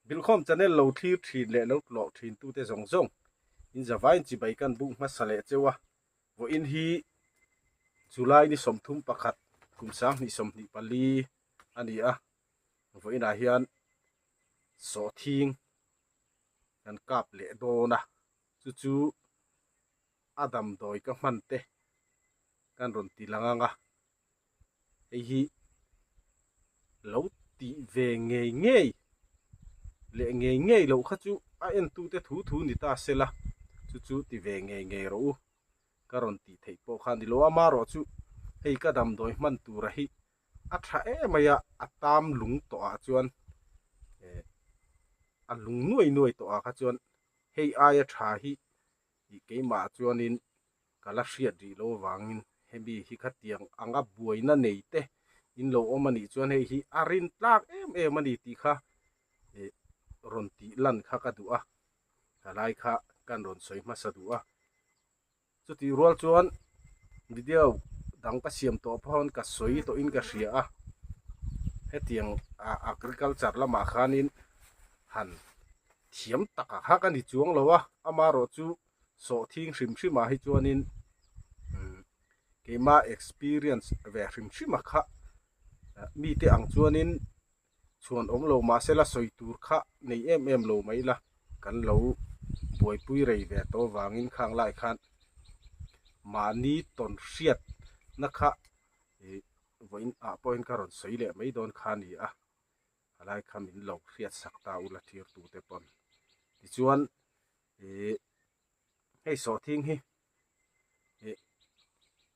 Bilkhawm channel lo thlir thin leh lo tlawh thin tute zawng zawng in zavaiin chibai kan buk hmasa leh cheu a, vawiin hi July ni 31 kum 2024 a ni a, vawiinah hian sawhthing kan kap leh dawn a, chu chu a damdawi ka hman te kan rawn ti lang ang a, hei hi lo tih ve ngei ngei leh ngei ngei loh kha chu a entute thu thu ni ta se la, chu chu ti ve ngei ngei rawh u, ka rawn tih theih pawh kha a ni lo a, amaherawh chu hei ka damdawi hman tura hi a tha em mai a, a tam lung tawh ah chuan eh a lung nuai nuai tawh ah kha chuan hei aia tha hi ih keimah chuanin ka la hriat rih lo avangin hemi hi khatiang anga buaina nei te in lo awm a nih chuan hei hi a rin tlak em em a ni tih kha ih rawn tih lan kha ka duh a, helai kha kan rawn sawi hmasa duh a. Chutih rual chuan video dang ka siam tawh pawh ka sawi tawhin ka hria a, hetiang agriculture lamah khanin han thiam takah kha ka ni chuang lo a, amaherawh chu sawhthing hrim hrimah hi chuanin keimah experience ve hrim hrim a kha mite ang chuanin chhuan awm lo mahse la sawi tur kha nei em em lo mai ila kan lo buaipui rei ve tawh avangin khang lai khan mahni tawn hriat na kha ih vawiin ah pawhin ka rawn sawi leh mai dawn kha a ni a halai kha min lo hriat sak ta ula thirtu te pawn tichuan ih hei sawhthing hi ih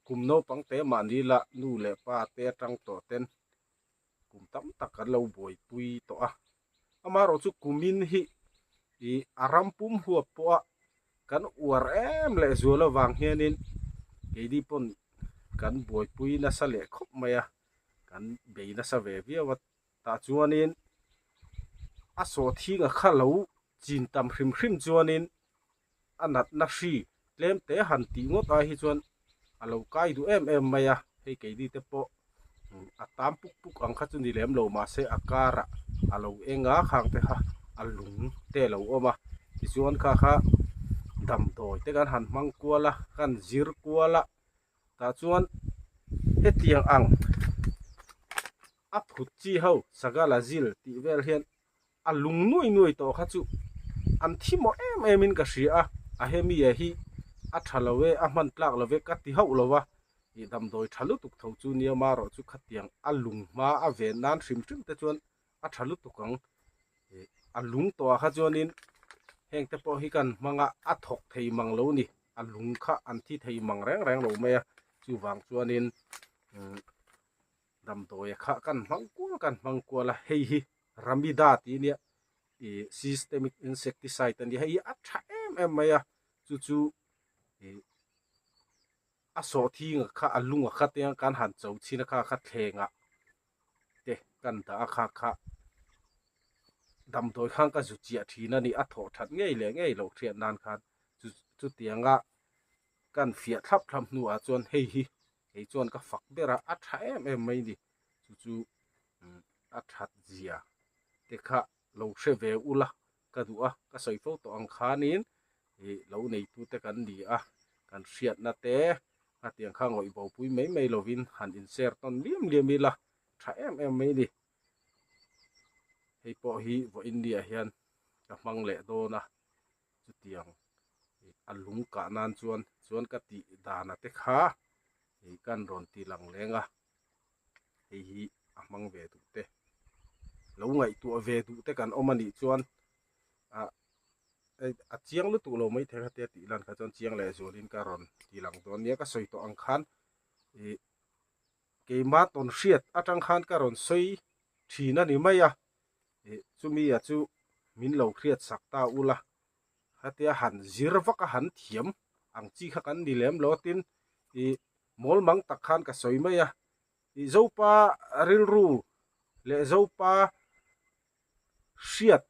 kum naupang te mahni la nu leh pa te atang tawh ten kum tam tak kan lo buaipui tawh a, amaherawh chu kumin hi ih a ram pum huap pawh a kan uar em leh zual avang hianin keini pawn kan buaipui nasa leh khawp mai a, kan bei nasa ve viau a, tah chuanin a sawhthing a kha lo chin tam hrim hrim chuanin a natna hri tlem te han tih ngawt ai hi chuan a lo kai duh em em mai a, hei keini te pawh a tam puk puk ang kha chu ni lem lo mahse a karah a lo eng a khang te kha a lung te a lo awm a tichuan kha kha damdawi te kan han hmang kual a kan zir kual a tah chuan hetiang ang a phut chi ho sagalazil tih vel hian a lung nuai nuai tawh kha chu an thi mawh em em in ka hria a, a hemi a hi a tha lo e, a hman tlak lo e ka ti hauh lo a, ih damdawi tha lutuk tho chu nia marawh chu khatiang a lung hma a ven nan hrim hrim te chuan a tha lutuk ang, ih a lung tawh ah kha chuanin heng te pawh hi kan hmang a, a thawk thei mang lo ni, a lung kha an thi thei mang reng reng lo mai a, chuvang chuanin umm. Damdawi kha kan hmang kual kan hmang kual a, hei hi Ramida tih nia ih systemic insecticide a ni a, hei hi a tha em em mai a, chu chu ih a sawhthing kha a lunga kha te kan han cho chhin a kha kha thlengah te kan dah a kha kha damdawi khan ka zu chiah thin a ni, a thawh that ngei leh ngei loh hriat nan khan chu chutianga kan fiah thlap thlap hnuah chuan hei hi kei chuan ka fak ber a, a tha em em mai ni, chu chu a that zia te kha lo hre ve ula ka duh a, ka sawi fo tawh ang khanin ih lo neitu te kan ni a, kan hriatna te hetiang kha ngawih bo pui mai mai lovin han in share tawn liam liam ila tha em em mai ni, hei pawh hi vawiin ni ah hian ka hmang leh dawn a. chutiang a lung kah nan chuan chuan ka tih dana te kha ih kan rawn ti lang leng a, hei hi a hmang ve duh te lo ngaihtuah ve duh te kan awm a nih chuan ah a chiang lutuk lo mai thei kha tia tih lan kha chuan chiang leh zualin ka rawn ti lang dawn nia ka sawi tawh ang khan ih keimah tawn hriat atang khan ka rawn sawi thin a ni mai a. Ih chumi a chu min lo hriat sak ta ula, hetia han zir vak a han thiam ang chi kha kan ni lem lo tin ih mawl mang tak khan ka sawi mai a, ih Zopa rilru leh Zopa hriat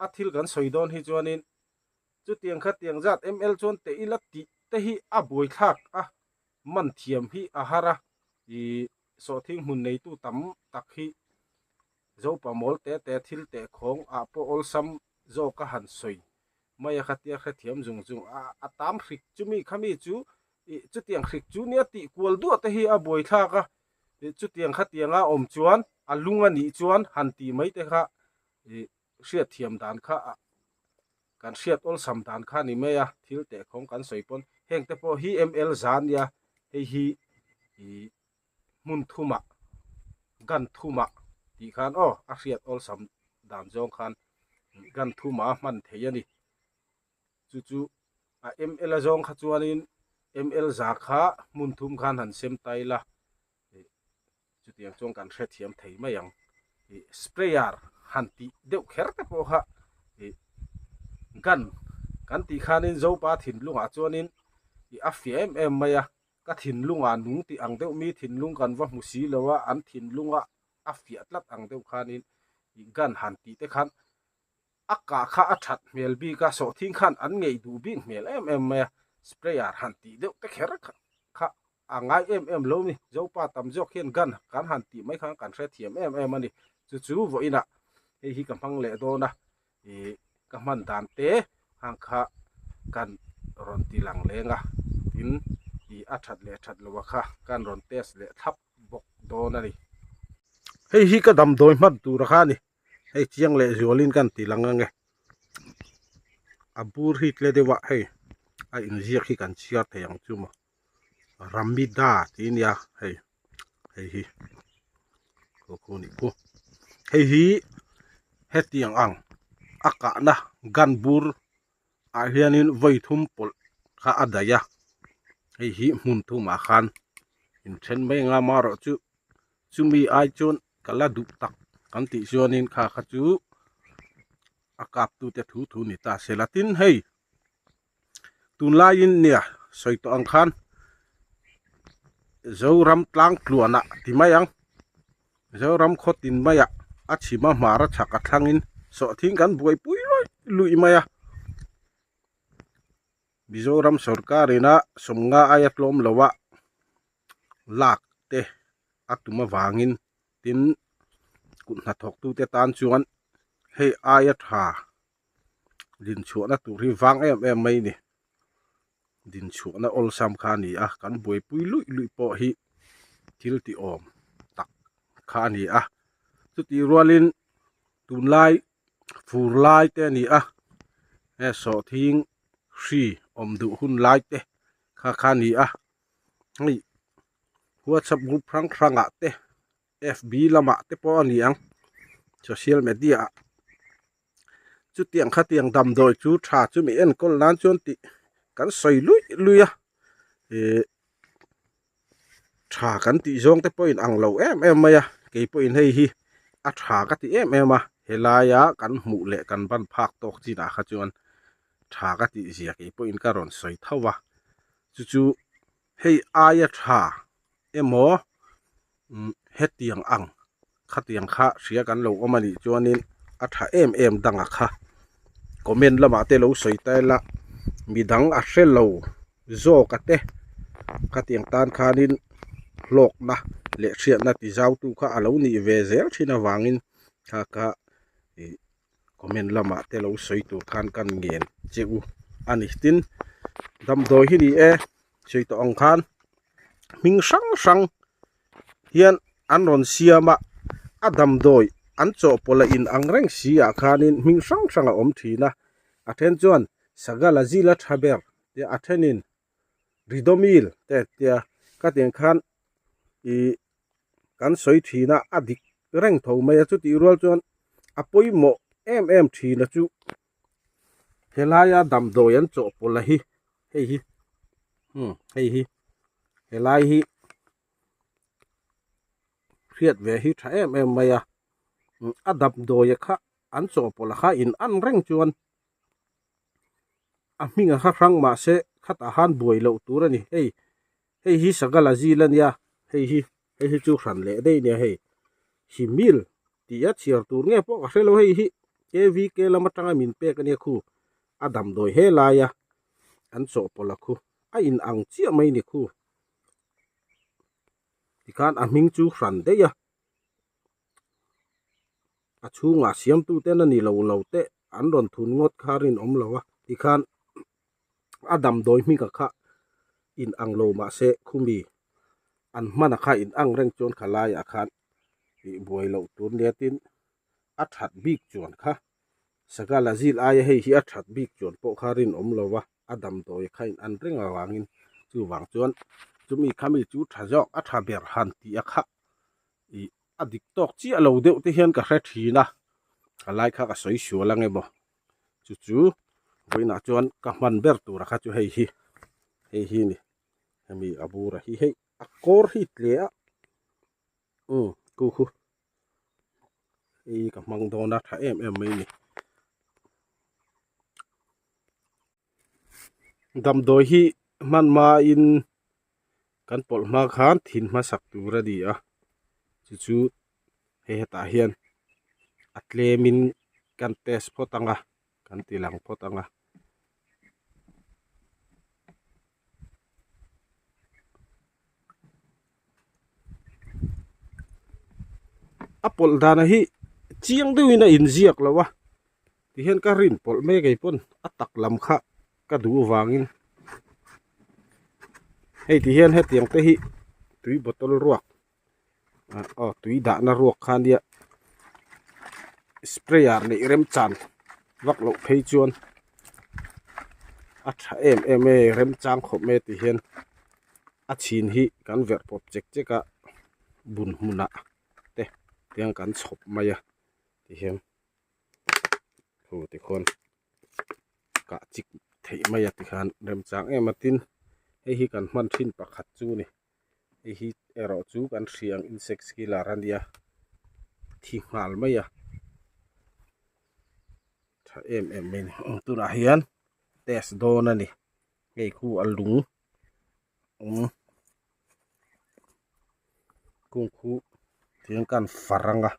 a thil kan sawi dawn hi chuanin chutiang kha tiang zat ml chuan teh ila tih te hi a buaithlak a, man thiam hi a har a, ih sawhthing hmun neitu tam tak hi. Zopa mawl te te thil teh khawng ah pawh awlsam zawk a han sawi mai a khatia hrethiam zung zung a a tam hrik chumi khami chu ih chutiang hrik chu nia tih kual duah te hi a buaithlak a ih chutiang khatianga awm chuan a lung a nih chuan han tih mai te kha ih hriatthiam dan kha ah kan hriat awlsam dan kha a ni mai a thil teh khawng kan sawi pawn heng te pawh hi ml za nia hei hi ih hmun thumah gan thumah tih khan aw a hriat awlsam dan zawng khan gan thumah a hman thei a ni chu chu a ml a zawng kha chuanin ml za kha hmun thum khan han sem ta ila ih chutiang chuan kan hrethiam thei mai ang ih sprayer han tih deuh kher te pawh kha ih gun kan tih khanin zopa thinlungah chuanin ih a fiah em em mai a. Ka thinlungah nung tih ang deuh mi thinlung kan va hmu si lo a, an thinlunga a fiah tlat ang deuh khanin ih gun han tih te khan a kah kha a that hmel bik a, sawhthing khan an ngeih duh bik hmel em em mai a, sprayer han tih deuh te kher kha a ngai em em lo ni, Zopa tam zawk hian gun kan han tih mai khan kan hrethiam em em a ni, chu chu vawiinah hei hi ka hmang leh dawn a. Ih ka hman dan te hang kha kan rawn ti lang leng a tin ih a that leh that loh a kha kan rawn test leh thlap bawk dawn a ni. Hei hi ka damdawi hman tur a kha a ni hei chiang leh zualin kan ti lang ange a bur hi tle deuh a hei a inziak hi kan chhiar thei ang chu maw Ramida tih a nia hei hei hi khaw khu nih khu hei hi hetiang ang a kahna gun bur ah hianin vawi thum pawlh kha a daih a hei hi hmun thumah khan inthen mai anga amaherawh chu chumi ai chuan ka la duh tak kan tih chuanin kha kha chu a kap tute thu thu ni ta se la tin hei. Tunlaiin nia sawi tawh ang khan Zoram tlang tluanah ti mai ang Zoram khaw tin maiah a chhim a hmar a chhak a thlangin sawhthing kan buaipui luih luih mai a Mizoram sorkarina sawmnga aia tlawm loha lak te a tum avangin tin kut hnathawktute tan chuan hei aia tha. Dinchhuahna tur hi vang em em mai a ni dinchhuahna awlsam kha a ni a kan buaipui luih luih pawh hi thil tih awm tak kha a ni a chutih rualin tunlai fur lai te a ni a he sawhthing hri awm duh hun lai te kha kha a ni a hei whatsapp group hrang hrang ah te. Fb lamah te pawh a ni ang social media ah chutiang khatiang damdawi chu tha chu mi enkawl nan chuan tih kan sawi luih luih a ih tha kan tih zawng te pawhin ang lo em em mai a keipawhin hei hi a tha ka ti em em a helaia kan hmuh leh kan ban phak tawk chinah kha chuan tha ka tih zia keipawhin ka rawn sawi tho va chu chu hei aia tha emaw umm hetiang ang khatiang kha hria kan lo awm a nih chuanin a tha em em dang a kha comment lamah te lo sawi ta ila midang a hre lo zawk a te khatiang tan khanin hlawkna leh hriatna ti zau tu kha a lo nih ve zel thin avangin kha kha ih comment lamah te lo sawi tur khan kan ngen che u a ni tin damdawi hi ni e sawi tawh ang khan hming hrang hrang hian an rawn siam a a damdawi an chawhpawlh a in ang reng si ah khanin hming hrang hrang a awm thin a a then chuan sagala zila tha ber tia a thenin ridomil te tia khatiang khan ih kan sawi thin a a dik reng tho mai a chutih rual chuan a pawimawh em em thin a chu helaia damdawi an chawhpawlh a hi hei hi umm hei hi helai hi hriat ve hi tha em em mai a a damdawi kha an chawhpawlh a kha in an reng chuan a hming a kha hrang mahse khatah khan buai loh tur a ni hei. Hei hi Sagala zil a nia, hei hi hei hi chu hran leh daih nia hei. Himil tih a chhiar tur nge pawh ka hre lo hei hi KVK lam atanga min pek a nia khu a damdawi he laia an chawhpawlh a khu a in ang chiah mai ni khu. Tikhan a hming chu hran daih a. A chhungah siamtuten a ni lo lo te an rawn thun ngawt kha rinawm lo a tikhan a damdawi hming a kha in ang lo mahse khumi an hman a kha in ang reng chuan kha laiah khan ih buai loh tur nia tin a that bik chuan kha sangha la zil aia hei hi a that bik chuan pawh kha rinawm lo a a damdawi kha in an reng avangin chuvang chuan chumi khami chu tha zawk a tha ber han tih a kha ih a dik tawk chiah lo deuh te hian ka hre thin a ka lai kha ka sawi sual ang emaw chu chu vawiinah chuan ka hman ber tura kha chu hei hi hei hi a ni hemi a bur a hi hei a kawr hi tle a umm khu khu hei ka hmang dawn a tha em em mai a ni damdawi hi hman hmain kan pawlh hma khan thin hmasak tur a ni a chu chu hei hetah hian a tlemin kan test phawt ang a kan ti lang phawt ang a. A pawlh dana hi chiang deuhin a inziak lo a tihian ka rin pawlh mek ei pawn a tak lam kha ka duh vangin hei tihian hetiang te hi tui bottle ruak aw tui dahna ruak kha ania sprayer neih remchan vak loh phei chuan a tha em em e remchang khawp mai ti hian a chhin hi kan verh pawp chek chek a bun hmunah te tiang kan chhawp mai a ti hian thu tikhawn kah chik theih mai a tikhan remchang em a tin hei hi kan hman thin pakhat chu a ni. Hei hi erawh chu kan hria ang insect killer a nia thi nghal mai a tha em em mai a ni tunah hian test dawn a ni hei khu a lung awm kung khu tiang kan far ang a.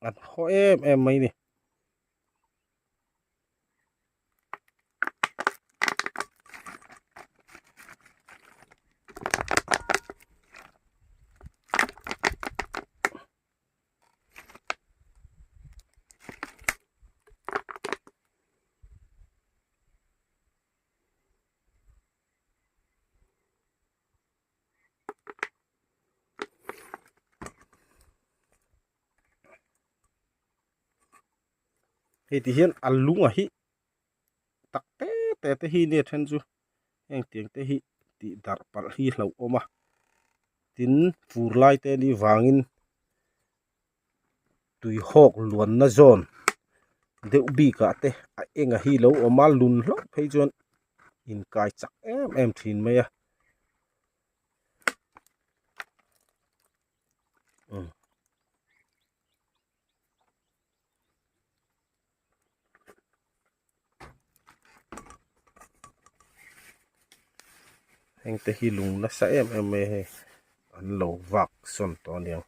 An haw em em mai ni. Hei ti hian a lung a hi tak te te te hi nia then chu heng tiang te hi tih darh palh hi hlauh awm a tin fur lai te nih vangin tui hawk luanna zawn deuh bikah te a enga hi lo awm a lun hlauh phei chuan inkai chak em em thin mai a. Heng te hi lung nasa em em mai a hei an lo vak sawn tawh aniang.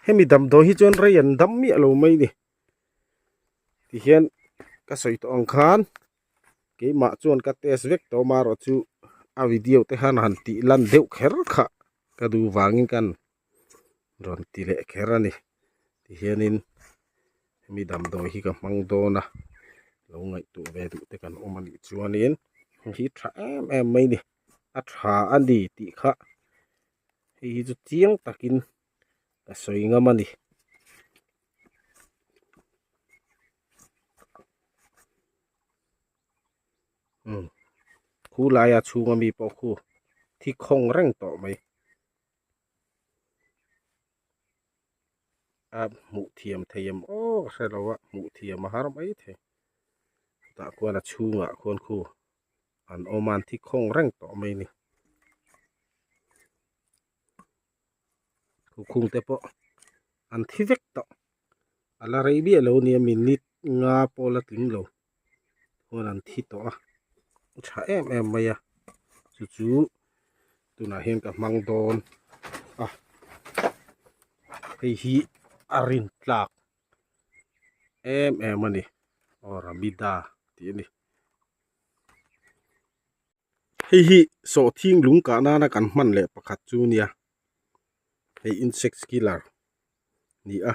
Hemi damdawi hi chuan rei an dam miah lo mai ni tihian ka sawi tawh ang khan keimah chuan ka test vek tawh amaherawh chu a video te khan han tih lan deuh kher kha ka duh vangin kan rawn ti leh kher a ni tihianin hemi damdawi hi ka hmang dawn a lo ngaihtuah ve duh te kan awm a nih chuanin hei hi tha em em mai a ni a tha a ni tih kha hei hi chu chiang takin ka sawi ngam a ni. Umm khu laia chhunga mi pawh khu thi khawng reng tawh mai. A hmuh thiam thei em aw ka hre lo a hmuh thiam a har mai thei tah khuan a chhungah khuan khu an awm a an thi khawng reng tawh mai a ni. Khung te pawh an thi vek tawh a la rei miah lo nia minute nga pawh la tling lo khuan an thi tawh a a tha em em mai a chu chu tunah hian ka hmang dawn a hei hi a rin tlak em em a ni aw ramida tih a ni. Hei hi sawhthing lung kah nana kan hman leh pakhat chu nia hei insect killer ni a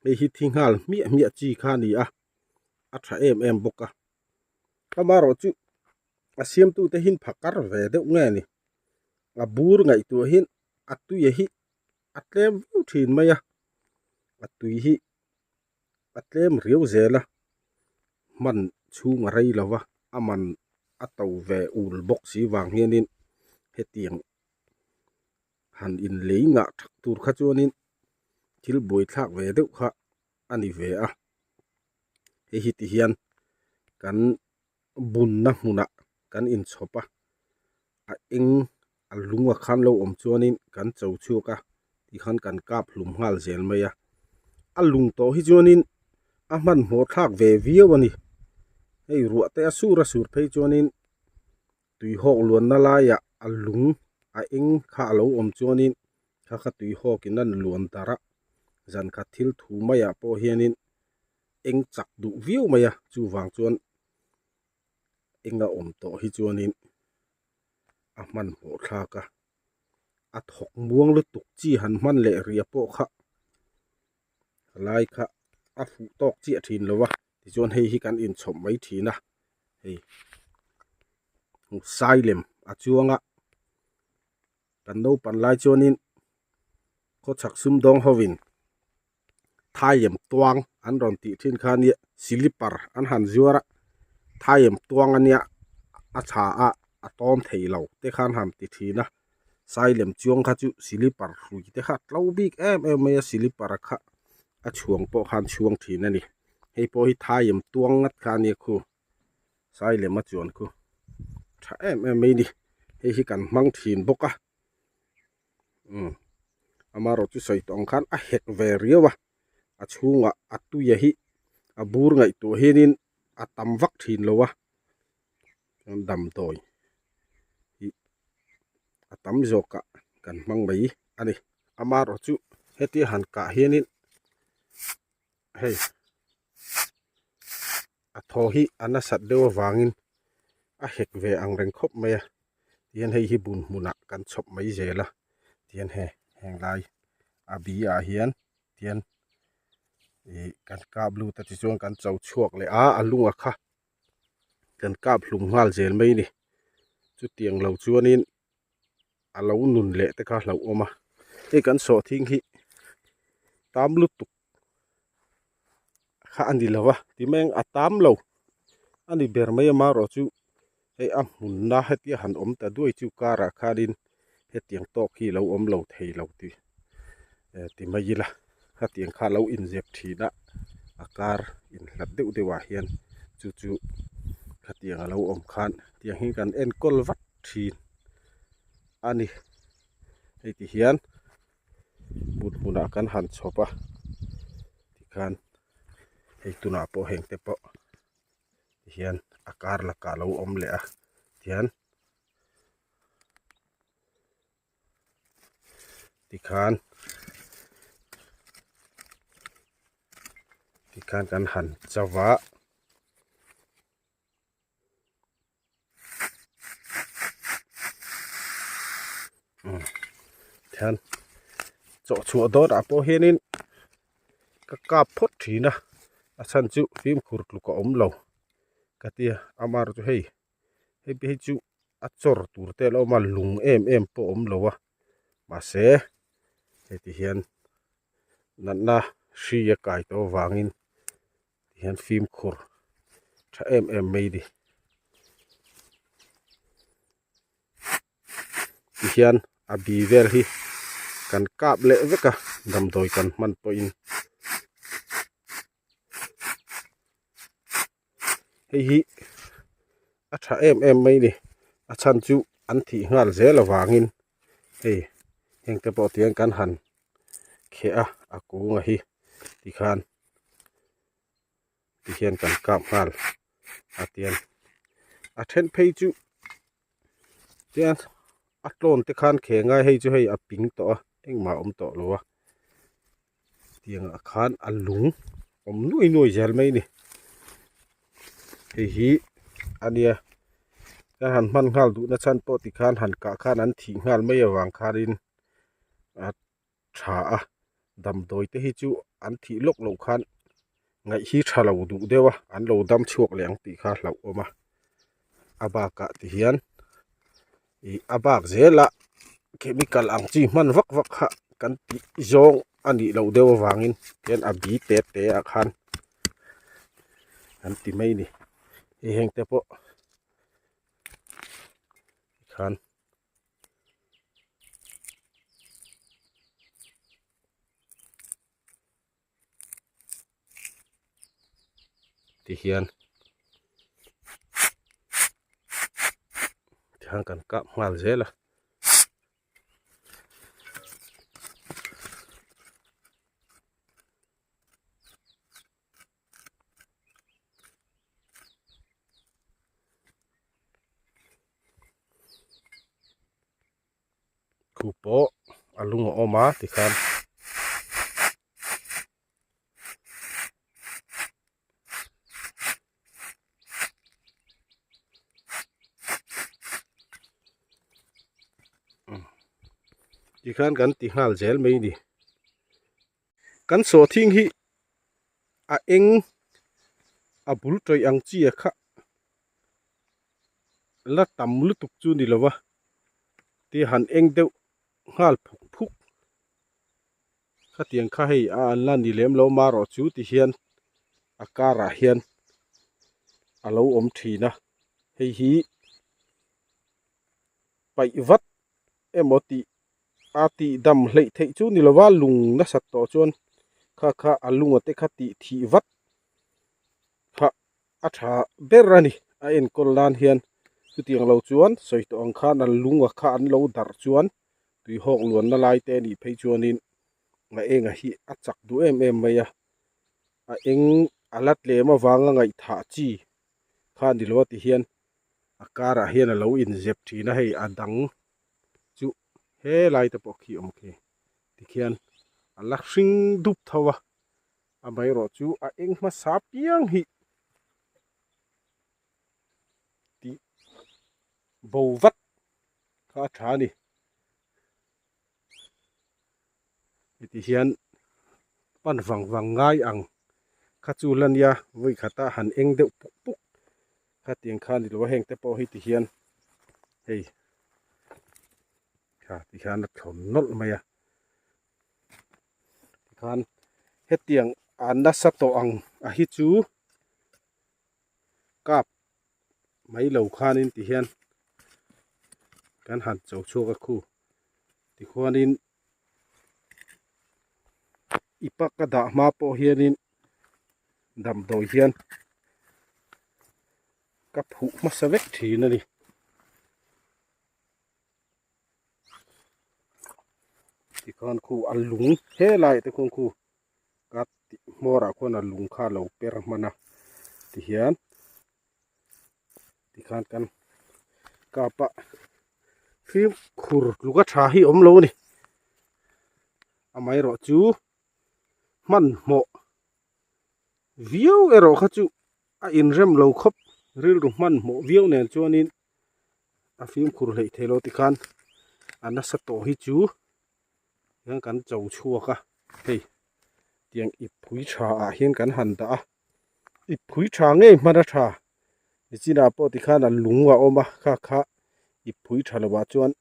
hei hi thi nghal hmiah hmiah chi kha a ni a a tha em em bawk a amaherawh chu a siamtu te hian phakar ve deuh nge ni a bur ngaihtuah hian a tui hi a tlem viau thin mai a a tui hi a tlem riau zel a hman chhung a rei lo va a man a to ve ul bawk si vang hianin hetiang han inlei ngah thak tur kha chuanin thil buaithlak ve deuh kha a ni ve a hei hi ti hian kan bunna hmunah kan inchhawp a a eng a lung a khan lo awm chuanin kan cho chhuak a tikhan kan kap hlum nghal zel mai a a lung tawh hi chuanin a hmanhmawh thlak ve viau a ni hei ruah te a sur a sur phei chuanin tui hawk luanna laiah a lung a eng kha a lo awm chuanin kha kha tui hawkin a luan darh a zan khat thil thu maiah pawh hianin eng chak duh viau mai a chuvang chuan eng a awm tawh hi chuanin a hmanhmawh thlak a a thawk muang lutuk chi han hman leh rih pawh kha lai kha a fuh tawk chiah thin lo a tichuan hei hi kan inchhawp mai thin a hei sai lem a chuang a kan naupang lai chuanin khawchhak sumdawng hovin thaiem tuang an rawn tih thin kha nia silipar an han zuar a thaiem tuang a nia a tha a a tawm thei lo te khan han ti thin a sailem chuang kha chu silipar hrui te kha a tlo bik em em mai a silipar kha a chhuang pawh khan chhuang thin a ni hei pawh hi thaiem tuang ngat kha a nia khu sailem a chuan khu tha em em mai a ni hei hi kan hmang thin bawk a. Umm amaherawh chu sawi tawh ang khan a hek ve riau a a chhungah a tuia hi a bur ngaihtuah hianin a tam vak thin lo a chuan damdawi hi a tam zawkah kan hmang mai a ni amaherawh chu hetia han kah hianin hei a thaw hi a nasat deuh avangin a hek ve ang reng khawp mai a tihian hei hi bun hmunah kan chhawp mai zel a tihian he heng lai a bi ah hian tihian ih kan kap lut a tichuan kan cho chhuak leh a a lung a kha kan kap hlum nghal zel mai a ni chutiang lo chuanin a lo nun leh te kha hlauhawm a hei kan sawhthing hi tam lutuk kha a ni lo a timeng a tam lo a ni ber mai amaherawh chu hei a hmunna hetia han awm ta duai chu karah khanin hetiang tawk hi lo awm lo thei lo tih eh ti mai ila hetiang kha lo inzep thin a a kar inhlat deuh deuh ah hian chu chu khatiang a lo awm khan tiang hi kan enkawl vat thin a ni hei ti hian but hmunah kan han chhawp a tikhan hei tunah pawh heng te pawh tihian a kar lakah a lo awm leh a tihian tikhan tikhan kan han cho va. Tihian chawh chhuah dawnah pawh hianin ka kap phawt thin a a chhan chu fimkhur tluk a awm lo ka tia amaherawh chu hei hei phei chu a chawr tur te a lo awm a lung em em pawh a awm lo a mahse heti hian natna hri a kai tawh avangin hian fimkhur tha em em mai a ni tihian a bi vel hi kan kap leh vek a damdawi kan hman pawhin hei hi a tha em em mai a ni a chhan chu an thih nghal zel avangin hei heng te pawh tiang kan han. kheh a a kunga hi tikhan tihian kan kap nghal a tian a then phei chu tian a tlawn te khan kheh ngai hei chu hei a ping tawh a engmah a awm tawh lo a tiangah khan a lung awm nuai nuai zel mai a ni hei hi a nia ka han hman nghal duhna chhan pawh tikhan han kah khan an thih nghal mai avang khanin a tha a damdawi te hi chu an thih lawk loh khan ngaih hi tha lo duh deuh a an lo dam chhuak leh ang tih kha hlauhawm a a bakah ti hian ih a bak zel a chemical ang chi hman vak vak kha kan tih zawng a nih loh deuh avangin tihian a bi te te ah khan an ti mai a ni hei heng te pawh tikhan. Tihian tihian kan kap nghal zel a. Khu pawh a lung a awm a tikhan tikhan kan ti nghal zel mai a ni. Kan sawhthing hi a eng a bul tawih ang chi a kha la tam lutuk chu ni lova ti han eng deuh nghal phuk phuk khatiang kha hei a an la ni lem lo marawh chu ti hian a karah hian a lo awm thin a hei hi paih vat emaw tih a tih dam hleih theih chu ni lova lung nasat tawh chuan kha kha a lunga te kha tih thih vat kha a tha ber a ni a enkawl nan hian chutiang lo chuan sawi tawh ang khan a lunga kha an lo darh chuan tuihawk luanna lai te anih phei chuanin a enga hi a chak duh em em mai a a eng a la tlem avanga ngaihthah chi kha ni lo a ti hian a karah hian a lo inzep thin a hei a dang chu helai te pawh khi awm khi tikhian a la hring dup tho a amaherawh chu a eng hmasa piang hi tih bo vat kha a tha a ni heti hian pan vang vang ngai ang kha chu la nia vawi khata han eng deuh puk puk khatiang kha a ni lo a heng te pawh hi ti hian hei kha ti hian a thlawn nawlh mai a tikhan hetiang a nasa tawh ang a hi chu kap mai lo khanin ti hian kan han cho chhuak a khu tikhuanin i pak a dah hma pawh hianin damdawi hian ka phuh hmasa vek thin a ni. Tikhan khu a lung helai te khuan khu ka tih hmawrah khuan a lung kha a lo per hman a tihian tikhan kan kap a fimkhur tluka tha hi a awm lo a ni amaherawh chu hmanhmawh viau erawh kha chu a inrem lo khawp rilru hmanhmawh viau nen chuanin a fimkhur hleih theilo tikhan a nasa tawh hi chu hian kan cho chhuak a hei tiang ip phui tha ah hian kan han dah a ip phui tha ngei hman a tha nichinah pawh tikhan a lung a awm a kha kha ip phui tha lovah chuan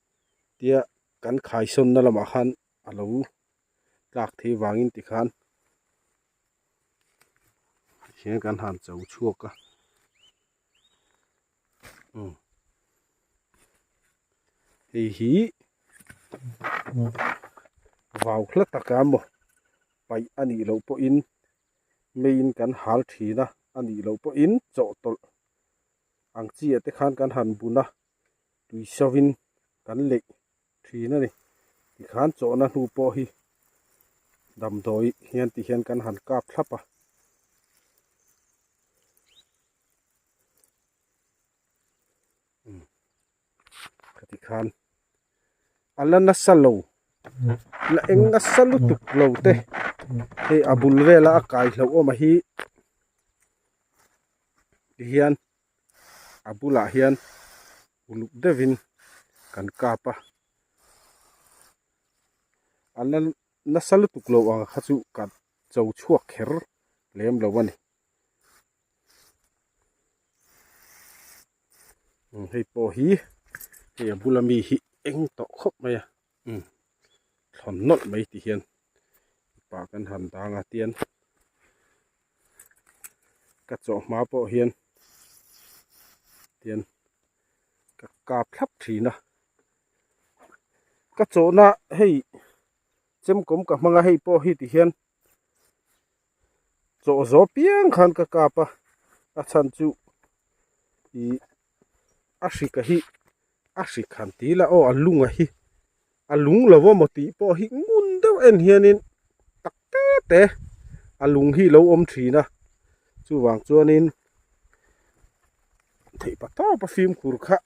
tia kan khaisawn na lamah khan a lo tlak thei vangin tikhan hian kan han cho chhuak a umm hei hi vau hla taka maw paih a nih loh pawhin meiin kan hal thin a a nih loh pawhin chawhtawlh ang chi ah te khan kan han bun a tui sauvin kan leih thin a ni tikhan chawhna hnu pawh hi. Damdawi hian ti hian kan han kap thlap a. Khati khan a la nasa lo la eng nasa lutuk lo te hei a bul vela a kai hlauh awm a hi ti hian a bulah hian uluk deuhin kan kap a a la nasa lutuk lo ang kha chu ka cho chhuak kher lem lo a ni. Hei pawh hi hei a bula mi hi eng tawh khawp mai a umm thlawn nawlh mai ti hian mipa kan han dang a tian ka chawhma pawh hian tian ka kap thlap thin a ka chawhna hei chemkawm ka hmang a hei pawh hi ti hian. Chaw zawh piang khan ka kap a, a chhan chu ih a hrika hi a hrik han ti ila aw a lunga hi a lung lo emaw tih pawh hi ngun deuh en hianin tak te te a lung hi lo awm thin a chuvang chuanin theih pa tawp a fimkhur kha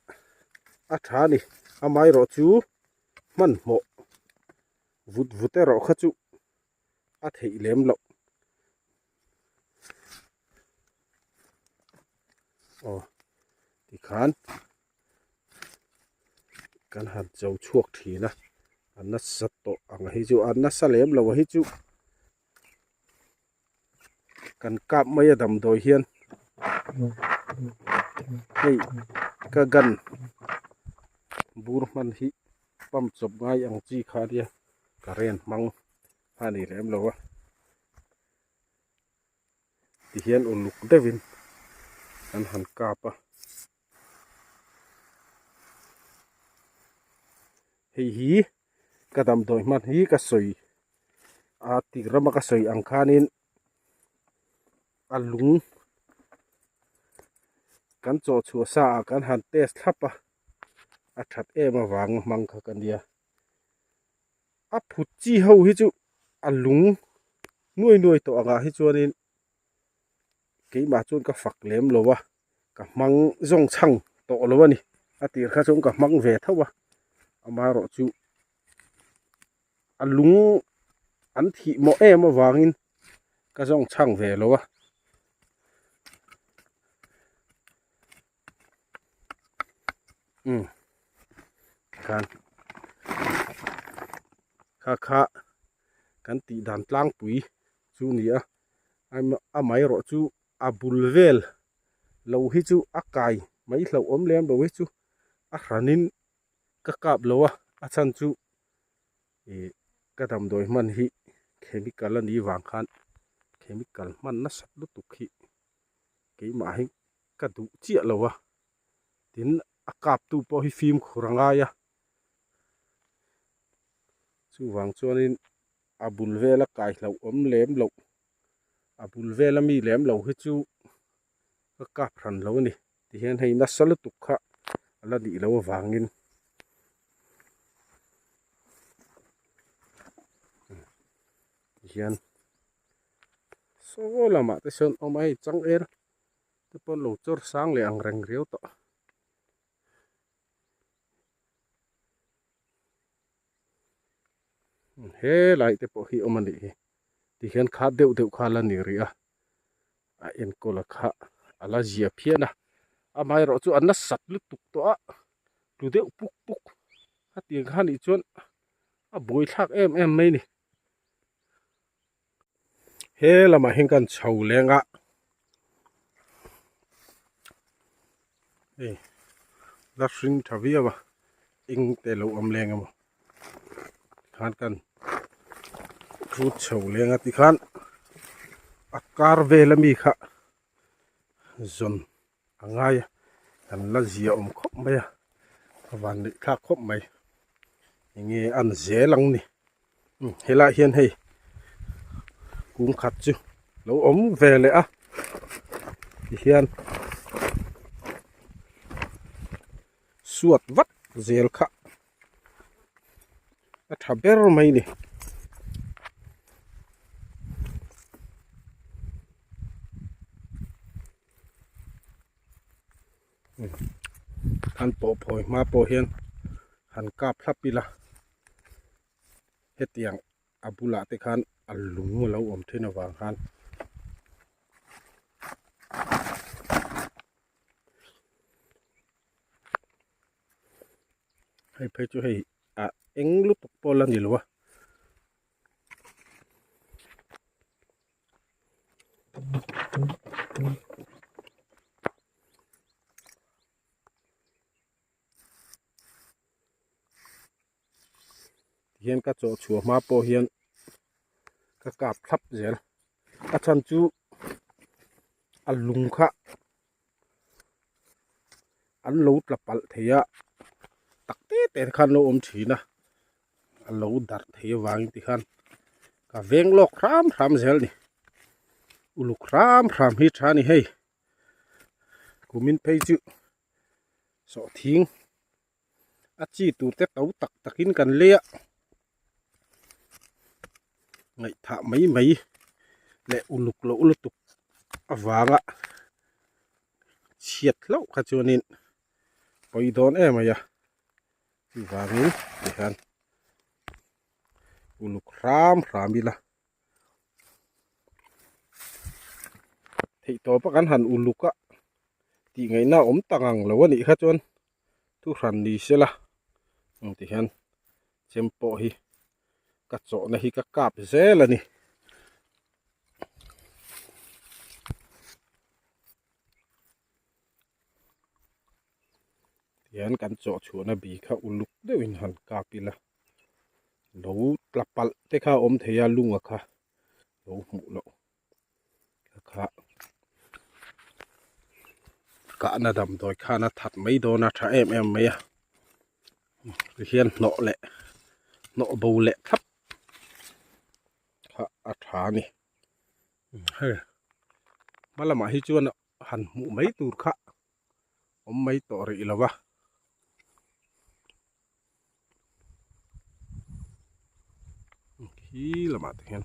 a tha a ni amaherawhchu hmanhmawh vut vut erawh kha chu. a theih lem loh aw tikhan kan han cho chhuak thin a a nasa tawh ang hi chu a nasa lem lo hi chu kan kap mai a damdawi hian hei ka gun bur hman hi pump chawp ngai ang chi kha ania current hmang a ni lem lo a tihian uluk deuhin an han kap a hei hi ka damdawi hman hi ka sawi a tik rama ka sawi ang khanin a lung kan chawh chhuah sa ah kan han test thlap a a that em avang hmang kha ka nia. A phut chi ho hi chu a lung nuai nuai tawh angah hi chuanin keimah chuan ka fak lem lo a ka hmang zawng chhang tawh lo a ni a tir kha chuan ka hmang ve tho a amaherawh chu a lung an thih mawh em avangin ka zawng chhang ve lo a. Umm khan kha kha kan tih dan tlangpui chu ni a amaherawh chu a bul vel lo hi chu a kai mai hlauh awm lem lo hi chu a hranin ka kap lo a a chhan chu ih ka damdawi hman hi chemical a nih vang khan chemical hman nasat lutuk hi. Keimah hi ka duh chiah lo a, tin a kap tu pawh hi fimkhur a ngai a, chuvang chuanin a bul vela kai hlauh awm lem loh, a bul vela mi lem lo hi chu ka kap hran lo a ni, tihian hei nasa lutuk kha a la nih loh avangin tihian. Saw lamah te sawn awm a hei changel te pawh an lo chawr sang leh ang reng riau tawh. Helai te pawh hi awm a nih hi tihian kha deuh deuh kha a la ni rih a a enkawl a kha a la zia phian a amaherawh chu a nasat lutuk tawh a tlu deuh puk puk hetiang kha nih chuan a buaithlak em em mai a ni. He lamah hian kan chho leng a hei la hring tha viau a eng te lo awm leng emaw tikhan kan hrut chho leng a tikhan a kar vel ami kha zawn a ngai a kan la zia awm khawp mai a a van neih thlak khawp mai enge an zel ang ni helai ah hian hei kung khat chu lo awm ve leh a tihian suat vat zel kha a tha ber mai ni. Han pawh phawi hma pawh hian han kap thlap ila hetiang a bulah te khan a lung a lo awm thin avang khan hei phei chu hei a eng lutuk pawh la ni lo a. Tihian ka chawh chhuah hma pawh hian ka kap thlap zel a chhan chu a lung kha an lo tla palh thei a tak te te khan lo awm thin a a lo darh thei avangin tikhan ka veng lawk hram hram zel a ni uluk hram hram hi tha a ni hei kumin phei chu sawhthing a chi tur te to tak takin kan lei a ngaihthah mai mai leh uluk loh lutuk avanga chhiat hlauh kha chuanin pawi dawn em mai a chuvangin tihian uluk hram hram ila theihtawp a kan han uluk a tih ngaihna awm tak ang lo a nih kha chuan thu hran ni sela ang ti hian chem pawh hi ka chawhna hi ka kap zel a ni. Tihian kan chawh chhuahna bi kha uluk deuhin han kap ila lo tla palh te kha a awm thei a lunga kha lo hmuh loh kha kha kahna damdawi khan a that mai dawn a tha em em mai a tihian hnawh leh hnawh bo leh thlap kha a tha a ni hei hma lamah hi chuan han hmuh mai tur kha awm mai tawh rih lo va. Khi lamah te hian.